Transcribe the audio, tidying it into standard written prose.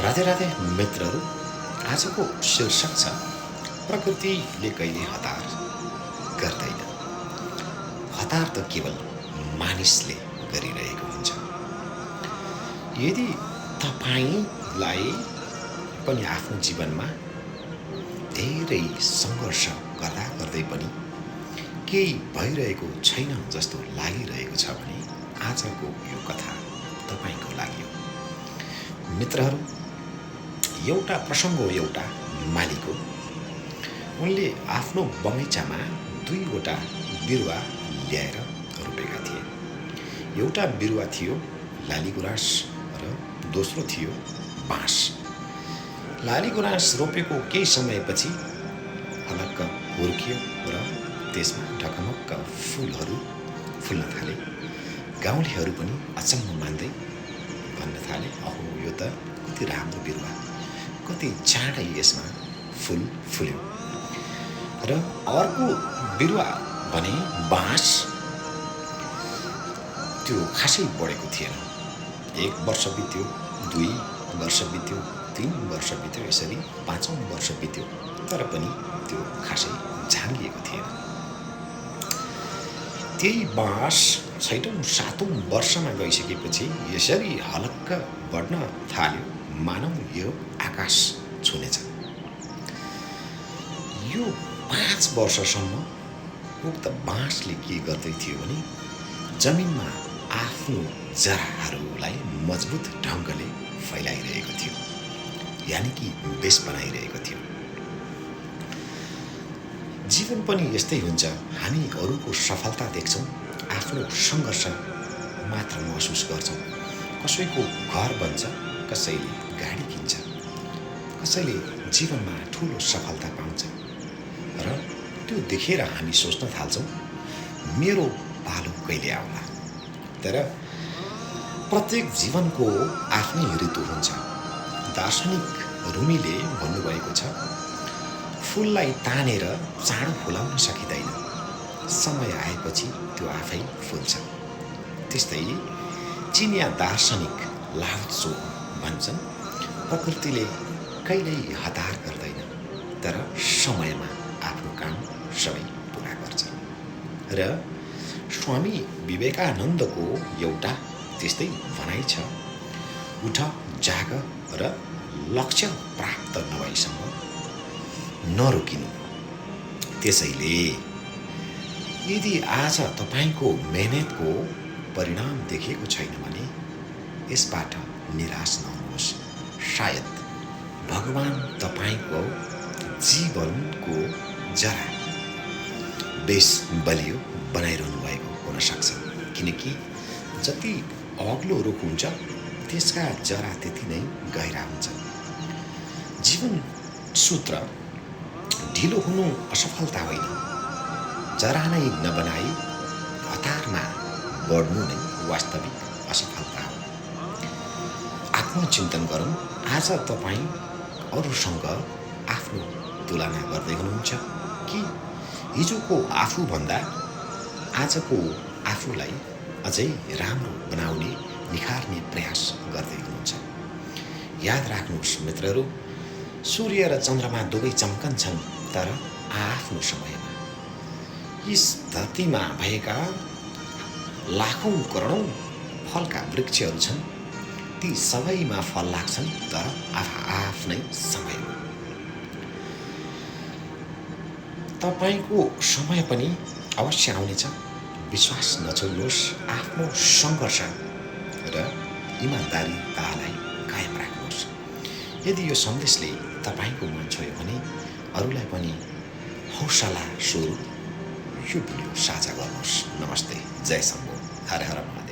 राधे राधे मित्रहरू। आजको शीर्षक छ प्रकृतिले कहिले हतार गर्दैन। हतार त केवल मानिसले गरिरहेको हुन्छ। यदि तपाईलाई पनि आफ्नो जीवनमा धेरै सङ्घर्ष गर्दा गर्दै पनि केही भइरहेको छैन जस्तो लागिरहेको छ भने आजको यो कथा तपाईँको लागि हो। मित्रहरू, एउटा प्रसङ्ग हो एउटा मालीको। उनले आफ्नो बगैँचामा 2वटा बिरुवा ल्याएर रोपेका थिए। एउटा बिरुवा थियो लालीगुराँस र दोस्रो थियो बाँस। लालीगुराँस रोपेको केही समयपछि हलक्क हुर्कियो र त्यसमा ढकमक्क फुलहरू फुल्न थाले। गाउँलेहरू पनि अचम्म मान्दै भन्न थाले, अहो यो त कति राम्रो बिरुवा, कति चाँडै यसमा फुल फुल्यो। र अर्को बिरुवा भने बाँस, त्यो खासै बढेको थिएन। 1 वर्ष बित्यो, 2 वर्ष बित्यो, 3 वर्ष बित्यो, यसरी 5औं वर्ष बित्यो, तर पनि त्यो खासै झाँगिएको थिएन। त्यही बाँस 6औं 7औं वर्षमा गइसकेपछि यसरी हलक्क बढ्न थाल्यो, मानौ यो आकाश छुनेछ। यो 5 वर्षसम्म उक्त बाँसले के गर्दै थियो भने जमिनमा आफ्नो जराहरूलाई मजबुत ढङ्गले फैलाइरहेको थियो, यानि कि बेस बनाइरहेको थियो। जीवन पनि यस्तै हुन्छ। हामी अरूको सफलता देख्छौँ, आफ्नो सङ्घर्ष मात्र महसुस गर्छौँ। कसैको घर बन्छ, कसैले गाडी किन्छ, कसैले जीवनमा ठुलो सफलता पाउँछ र त्यो देखेर हामी सोच्न थाल्छौँ, मेरो पालो कहिले आउला। तर प्रत्येक जीवनको आफ्नै ऋतु हुन्छ। दार्शनिक रुमीले भन्नुभएको छ, फुललाई तानेर चाँडो फुलाउन सकिँदैन, समय आएपछि त्यो आफै फुल्छ। त्यस्तै चिनिया दार्शनिक लाओ त्सो भन्छन्, प्रकृतिले कहिल्यै हतार गर्दैन, तर समयमा आफ्नो काम सबै पुरा गर्छ। र स्वामी विवेकानन्दको एउटा त्यस्तै भनाइ छ, उठ, जाग र लक्ष्य प्राप्त नभएसम्म नरोकिनु। त्यसैले यदि आज तपाईँको मेहनतको परिणाम देखेको छैन भने यसबाट निराश नहुनुहोस्। सायद भगवान तपाईँको जीवनको जरा बेस बलियो बनाइरहनु भएको हुन सक्छ, किनकि जति अग्लो रुख हुन्छ त्यसका जरा त्यति नै गहिरा हुन्छ। जीवन सूत्र ढिलो हुनु असफलता होइन, जरा नै नबनाई हतारमा बढ्नु नै वास्तविक असफलता हो। आत्मचिन्तन गरौँ। आज तपाईँ अरूसँग आफ्नो तुलना गर्दै हुनुहुन्छ कि हिजोको आफूभन्दा आजको आफूलाई अझै राम्रो बनाउने, निखार्ने प्रयास गर्दै हुनुहुन्छ? याद राख्नुहोस् मित्रहरू, सूर्य र चन्द्रमा दुवै चम्कन्छन्, तर आफ्नो समयमा। यस धरतीमा भएका लाखौं करोडौं फलका वृक्षहरू छन्, ती सबैमा फल लाग्छन्, तर आफ्नै समयमा। तपाईँको समय पनि अवश्य आउनेछ। विश्वास नछोड्नुहोस्। आफ्नो सङ्घर्ष र इमान्दारितालाई कायम राख्नुहोस्। यदि यो सन्देशले तपाईँको मन छोयो भने अरूलाई पनि हौसला स्वरूप यो भिडियो साझा गर्नुहोस्। नमस्ते, जय शम्भो, हर हर महादेव।